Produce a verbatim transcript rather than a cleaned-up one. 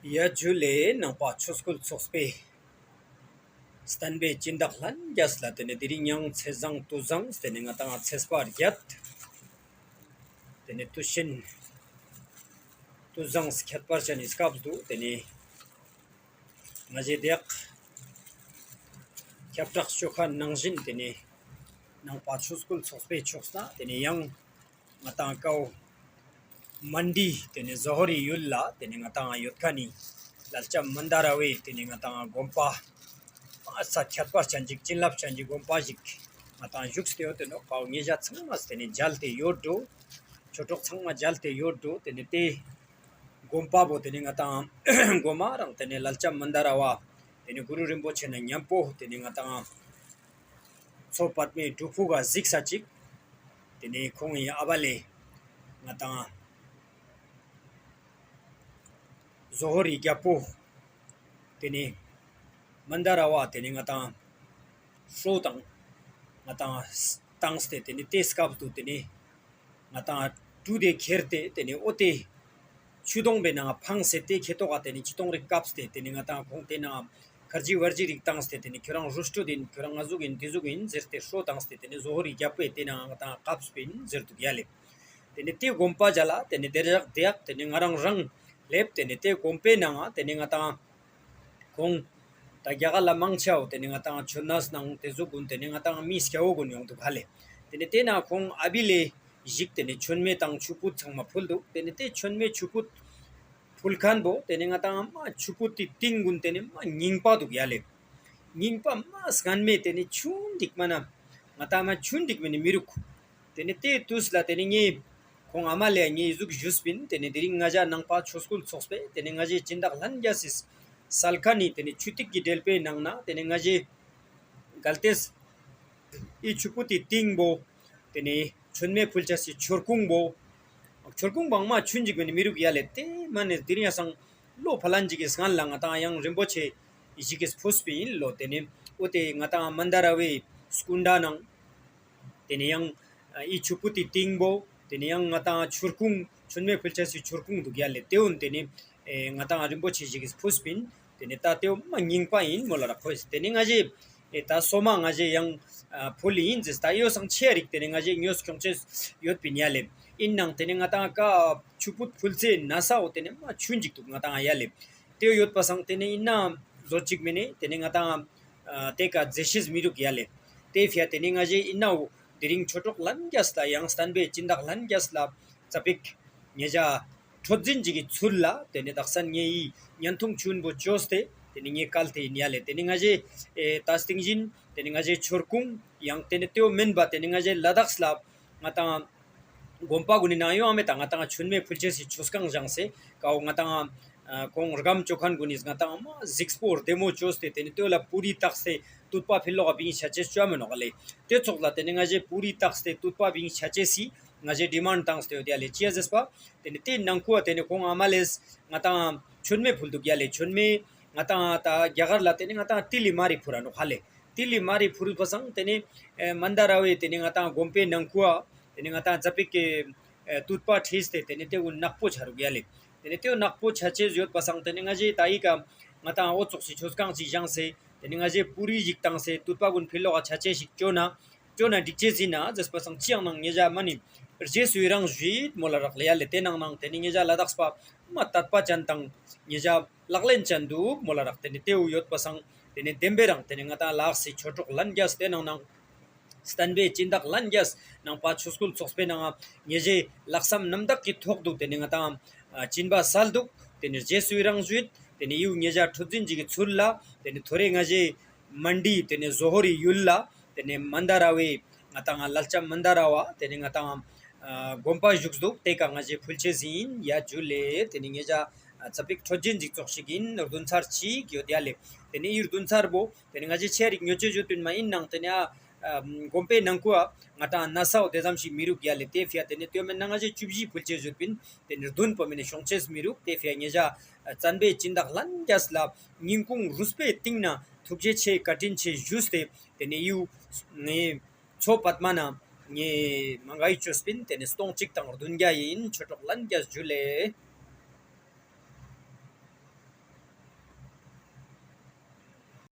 ཡ་ཇུ་ལེ། ནང་པ་ཆོས་སྐུལ་ཚོགས་པའི་བསྟན་པའི་སྦྱིན་བདག་ལྷན་རྒྱས་ལ། ཏེ་ནེ་དེ་རིང་ཡང་ཚེས་བཟང་དུས་བཟང་ཏེ་ནེ་ང་ཏང་ཚེས་པ་བརྒྱད་ཏེ་ནེ་དུས་ཆེན་དུས་བཟང་ཁྱད་པར་ཅན་ནི་སྐབས་སུ་ཏེ་ནེ་ང་ཞའི་དེ་ཡག་ཁྱབ་བསྒྲགས་ཅོ་ཁན་ནང་བཞིན་ཏེ་ནེ་ནང་པ་ཆོས་སྐུལ་ཚོགས་པའི་ཕྱོགས་ནེ་ཏེ་ནེ་ཡང་ང་ཏང་ཀའོ་མན་ཌི་ཏེ་ནེ་ཟོ་ཧོར་རི་ཡུལ་ལ་ཏེ་ནེ་ང་ཏང་ཡོད་ཁན་ནི་ལ་ལྕམ་མན་དཱ་ར་བའི་ཏེ་ནེ་ང་ཏང་དགོན་པ་ཨ་ས་ཁྱད་པར་ཅན་ཅིག་བྱིན་རླབས་ཅན་གྱི་དགོན་པ་ཞིག་ང་ཏང་བཞུགས་ཏེ་ཡོད་དེ་ནོག། ཀའོ་ཉེ་ཞ་ཚང་མ་ཏེ་ནེ་མཇལ་ཏེ་ཡོད་འགྲོ། ཆོས་གྲོགས་ཚང་མ་མཇལ་ཏེ་ཡོད་འགྲོ། ཏེ་ནེ་ཏེ་དགོན་པ་བོ་ཏེ་ནེ་ང་ཏང་གོ་མ་རང་ཏེ་ནེ་ལ་ལྕམ་མན་དཱ་ར་བ་ཏེ་ནེ་གུ་རུ་རིན་པོ་ཆེ་ནང་མཉམ་པོ་ཏེ་ནེ་ང་ཏང་མཚོ་པདྨའི་སྒྲུབ་ཕུག་ག་གཟིགས་ས་ཅིག། ཏེ་ནེ་ཁོང་ངི་ཨ་བ་ལེ་ང་ཏང་ཟོ་ཧོར་རི་རྒྱལ་པོ་ཏེ་ནེ་མན་དཱ་ར་བ་ཏེ་ནེ་ང་ཏང་ཤོ་དང་ང་ཏང་བཏང་སྟེ་ཏེ་ནེ་ཏེ་སྐབས་སུ་ཏེ་ནེ་ང་ཏང་གྲུ་དེ་ཁྱེར་ཏེ་ཏེ་ནེ་འོ་ཏེ་ཆུ་དོང་པའི་ནང་འཕངས་ཏེ་ཏེ་ཁེ་ཏོག་ག་ཏེ་ནེ་ཆུ་དོང་རིག་བཀབས་ཏེ་ཏེ་ནེ་ང་ཏང་ཁོང་ཏེ་ནང་ཁར་ཇི་ཝར་ཇི་རིག་བཏང་སྟེ་ཏེ་ནེ་ཁྱོ་རང་རུ་སྤྲོད་དེ་ཨིན། ཁྱོ་རང་ང་ཟུག་ཨིན་ཏེ་ཟུག་ཨིན་ཟེར་ཏེ་ཤོ་བཏང་སྟེ་ཏེ་ནེ་ཟོ་ཧོར་རི་རྒྱལ་པོའི་ཏེ་ནང་ང་ཏང་བཀབས་པིན་ཟེར་འདུག་ཡ་ལེ། ཏེ་ནེ་ཏེ་དགོན་པ་ཇ་ལ་ཏེ་ནེ་དེ་རག་དེ་ཡག་ཏེ་ནེ་ང་རང་རང་ལེབ་ཏེ་ནེ་ཏེ་དགོན་པའི་ནང་ང་ཏེ་ནེ་ང་ཏང་ཁོང་ད་རྒྱ་གར་ལ་མང་ཆེ་བོ་ཏེ་ནེ་ང་ཏང་ཆོས་ནང་ཏེ་ཟུག་གུན་ཏེ་ནེ་ང་ཏང་མི་སྐྱ་བོ་གུན་ཡོང་འདུག་ཧ་ལེ། ཏེ་ནེ་ཏེ་ནང་ཁོང་ཨ་བི་ལེ་ཞིག་ཏེ་ནེ་མཆོད་མེ་དང་ཆུ་ཕུད་ཚང་མ་ཕུལ་འདུག། ཏེ་ནེ་ཏེ་མཆོད་མེ་ཆུ་ཕུད་ཕུལ་ཁན་བོ་ཏེ་ནེ་ང་ཏང་མ་ཆུ་ཕུད་ཏེ་ཏིང་གུན་ཏེ་ནེ་མ་རྙིང་པ་འདུག་ཡ་ལེ། རྙིང་པ་མ་སྔན་མེ་ཏེ་ནེ་ཆུན་ཏིག་མ་ན་ང་ཏང་མ་ཆུན་ཏིག་མེ་ནེ་མི་རུག། ཏེ་ནེ་ཏེ་དུས་ལ་ཏེ་ནེ་ངའི་ཁོང་ཨ་མ་ལེ་ངའི་ཟུག་ཞུས་པིན། ཏེ་ནེ་དེ་རིང་ང་ཞ་ནང་པ་ཆོས་སྐུལ་ཚོགས་པའི་ཏེ་ནེ་ང་ཞའི་སྦྱིན་བདག་ལྷན་རྒྱས་སི་སལ་ཁན་ནི་ཏེ་ནེ་ཆུ་ཐིགས་ཀྱི་འབྲེལ་པའི་ནང་ན་ཏེ་ནེ་ང་ཞའི་གལ་ཏེས་ཨི་ཆུ་ཕུད་ཏེ་ཏིང་བོ་ཏེ་ནེ་མཆོད་མེ་ཕུལ་ཆ་སི་ཆོར་ཀུང་བོ་ཆོར་ཀུང་བང་མ་ཆུན་ཅིག་མེ་ནེ་མི་རུག་ཡ་ལེ། ཏེ་མ་ནེ་དེ་རིང་ཡ་སང་ལོ་ཕ་ལན་ཅིག་གི་སྔན་ལ་ང་ཏང་ཡང་རིན་པོ་ཆེ་ཞིག་གི་ཕུས་པིན་ལོ། ཏེ་ནེ་འོ་ཏེ་ང་ཏང་མན་དཱ་ར་བའི་སྐུ་འདྲ་ནང་ཏེ་ནེ་ཡང་ཨི་ཆུ་ཕུད་ཏེ་ཏིང་བོ་ཏེ་ནེ་ཡང་ང་ཏང་ཆོར་ཀུང་མཆོད་མེ་ཕུལ་ཆ་སི་ཆོར་ཀུང་འདུག་ཡ་ལེ། ཏེ་འོན་ཏེ་ནེ་ཨེ་ང་ཏང་རིན་པོ་ཆེ་ཞིག་གི་ཕུས་པིན། ཏེ་ནེ་ད་ཏེ་བོ་མ་རྙིང་པ་ཨིན་མོལ་ལ་རག་ཁོས། ཏེ་ནེ་ང་ཞའི་ཨེ་ད་སོ་མ་ང་ཞའི་ཡང་ཨ་ཕུལ་ཨིན་ཟེར་ད་ཡོ་སང་ཆེ་རིག་ཏེ་ནེ་ང་ཞའི་ཉོས་ཁྱོང་ཆེས་ཡོད་པིན་ཡ་ལེ། ཨིན་ནང་ཏེ་ནེ་ང་ཏང་ཀ་ཆུ་ཕུད་ཕུལ་ཚེ་ན་ས་འོ་ཏེ་ནེ་མ་ཆུན་ཅིག་འདུག་ང་ཏང་ཡ་ལེ། ཏེ་ཡོད་པ་སང་ཏེ་ནེ་ཨིན་ན་བཟོ་ཅིག་མེ་ནེ་ཏེ་ནེ་ང་ཏང་ཨ་ཏེ་ཀ་མཛེས་ཤེས་མི་རུག་ཡ་ལེ། ཏེ་ཕི་ཡ་ཏེ་ནེ་ང་ཞའི་ཨིན་ན་འོ་དེ་རིང་ཆོས་གྲོགས་ལྷན་རྒྱས་ལ་ཡང་བསྟན་པའི་སྦྱིན་བདག་ལྷན་རྒྱས་ལ་ཙ་པིག་ཉེ་ཞ་འཕྲོད་འཛིན་ཅིག་གི་ཚུལ་ལ་ཏེ་ནེ་དག་ས་ངའི་བརྙན་ཐུང་ཆུན་པོ་ཅོས་ཏེ་ཏེ་ནེ་ངའི་སྐལ་ཏེ་ཨིན་ཡ་ལེ། ཏེ་ནེ་ང་ཞའི་ཨེ་ད་སྟིང་བཞིན་ཏེ་ནེ་ང་ཞའི་ཆོར་ཀུང་ཡང་ཏེ་ནེ་ཏེ་བོ་མེན་པ་ཏེ་ནེ་ང་ཞའི་ལ་དྭགས་ལ་ང་ཏང་དགོན་པ་གུན་ནི་ནང་ཡོང་ཨ་མེ་ད་ང་ཏང་མཆོད་མེ་ཕུལ་ཆེས་སི་ཆོས་ཁང་བཞེངས་སེ་ཀའོ་ང་ཏང་ཨ་ཁོང་རྒམ་ཅོ་ཁན་གུན་ནི་ང་ཏང་མ་གཟིགས་པོ་བདེ་མོ་ཅོས་ཏེ་ཏེ་ནེ་ཏེ་བོ་ལ་པུ་རི་བཏགས་སེ་དུད་པ་ཕི་ལོག་ག་བིང་ཆ་ཆེས་ཅོ་མེ་ནོག་ལེ། ཏེ་ཙོགས་ལ་ཏེ་ནེ་ང་ཞའི་པུ་རི་བཏགས་ཏེ་དུད་པ་བིང་ཆ་ཆེས་སི་ང་ཞའི་ཌི་མཱནཌ་བཏང་སྟེ་ཡོད་ཡ་ལེ། ཅི་ཡ་ཟེར་པ་ཏེ་ནེ་ཏེ་ནང་ཁུ་བ་ཏེ་ནེ་ཁོང་ཨ་མ་ལེས་ང་ཏང་མཆོད་མེ་ཕུལ་འདུག་ཡ་ལེ། མཆོད་མེ་ང་ཏང་ད་རྒྱ་གར་ལ་ཏེ་ནེ་ང་ཏང་ཏི་ལི་མ་རི་ཕུ་ར་ནོག་ཧ་ལེ། ཏི་ལི་མ་རི་ཕུ་རུ་པ་སང་ཏེ་ནེ་ཨེ་མན་དཱ་ར་བའི་ཏེ་ནེ་ང་ཏང་དགོན་པའི་ནང་ཁུ་བ་ཏེ་ནེ་ང་ཏང་ཙ་པིག་གི་ཨེ་དུད་པ་ཁྲིས་ཏེ་ཏེ་ནེ་ཏེ་གུན་ནག་པོ་ཆ་རུག་ཡ་ལེ། ཏེ་ནེ་ཏེ་གུན་ནག་པོ་ཆ་ཆེས་ཡོད་པ་སང་ཏེ་ནེ་ང་ཞའི་ད་ཡི་ཀ་ང་ཏང་འོ་ཙོགས་སི་ཆོས་ཁང་ཅིག་བཞེངས་སེ་ཏེ་ནེ་ང་ཞའི་པུ་རི་ཞིག་བཏང་སེ་དུད་པ་གུན་ཕི་ལོག་ག་ཆ་ཆེས་ཤིག་ཅོ་ན་ཅོ་ན་འགྲིག་ཅེས་ཨིན་ན་ཟེར་པ་སང་ཅི་ཡང་ནང་ཉེ་ཞ་མ་ནི་རྗེས་སུ་ཡི་རང་ཞུ་ཡིད་མོལ་ལ་རག་ལེ་ཡ་ལེ། ཏེ་ནང་ནང་ཏེ་ནེ་ཉེ་ཞ་ལ་དྭགས་པ་མ་དད་པ་ཅན་དང་ཉེ་ཞ་ལག་ལེན་ཅན་འདུག་མོལ་ལ་རག། ཏེ་ནེ་ཏེ་བོ་ཡོད་པ་སང་ཏེ་ནེ་བདེན་པའི་རང་ཏེ་ནེ་ང་ཏང་ལ་དྭགས་སི་ཆོས་གྲོགས་ལྷན་རྒྱས་ཏེ་ནང་ནང་བསྟན་པའི་སྦྱིན་བདག་ལྷན་རྒྱས་ནང་པ་ཆོས་སྐུལ་ཚོགས་པའི་ནང་ཉེ་ཞའི་ལྷག་བསམ་རྣམ་དག་གི་ཐོག་ཏུ་ཏེ་ནེ་ང་ཏང་ཨ་སྦྱིན་པ་སལ་འདུག། ཏེ་ནེ་རྗེས་སུ་ཡི་རང་ཞུ་ཡིད། ཏེ་ནེ་ཡུ་ཉེ་ཞ་འཕྲོད་འཛིན་ཅིག་གི་ཚུལ་ལ་ཏེ་ནེ་ཐོ་རེ་ང་ཞའི་མན་ཌི་ཏེ་ནེ་ཟོ་ཧོར་རི་ཡུལ་ལ་ཏེ་ནེ་མན་དཱ་ར་བའི་ང་ཏང་ལ་ལྕམ་མན་དཱ་ར་བ་ཏེ་ནེ་ང་ཏང་ཨ་དགོན་པ་བཞུགས་འདུག། ཏེ་ཀ་ང་ཞའི་ཕུལ་ཆེས་ཨིན། ཡ་ཇུ་ལེ། ཏེ་ནེ་ཉེ་ཞ་ཨ་ཙ་པིག་འཕྲོད་འཛིན་ཅིག་ཙོགས་ཤིག་ཨིན། རྡུན་ཚར་ཅིག་ཡོད་ཡ་ལེ། ཏེ་ནེ་ཡུ་རྡུན་ཚར་བོ་ཏེ་ནེ་ང་ཞའི་ཆེ་རིག་ཉོ་ཆེས་ཡོད་པིན་མ་ཨིན་ནང་ཏེ་ནེ་ཨ་ཨ་དགོན་པའི་ནང་ཁུ་ཨ་ང་ཏང་ན་ས་འོ་ཏེ་ཙམ་ཞིག་མི་རུག་ཡ་ལེ། ཏེ་ཕི་ཡ་ཏེ་ནེ་ཏེ་མེན་ན་ང་ཞའི་བཅུ་བཞི་ཕུལ་ཆེས་ཡོད་པིན། ཏེ་ནེ་རྡུན་པོ་མེ་ནེ་ཤོང་ཆེས་མི་རུག། ཏེ་ཕི་ཡ་ཉེ་ཞ་ཨ་བསྟན་པའི་སྦྱིན་བདག་ལྷན་རྒྱས་ལ་སྙིང་ཁུང་རུས་པའི་གཏིང་ནེ་ཐུགས་རྗེ་ཆེ་བཀའ་དྲིན་ཆེ་ཞུས་ཏེ་ཏེ་ནེ་ཡུ་ངའི་མཚོ་པདྨ་ནེ་ངའི་མ་གའི་ཅོས་པིན། ཏེ་ནེ་སྟོང་གཅིག་དང་བདུན་བརྒྱ་ཨིན། ཆོས་གྲོགས་ལྷན་རྒྱས་ཇུ་ལེ།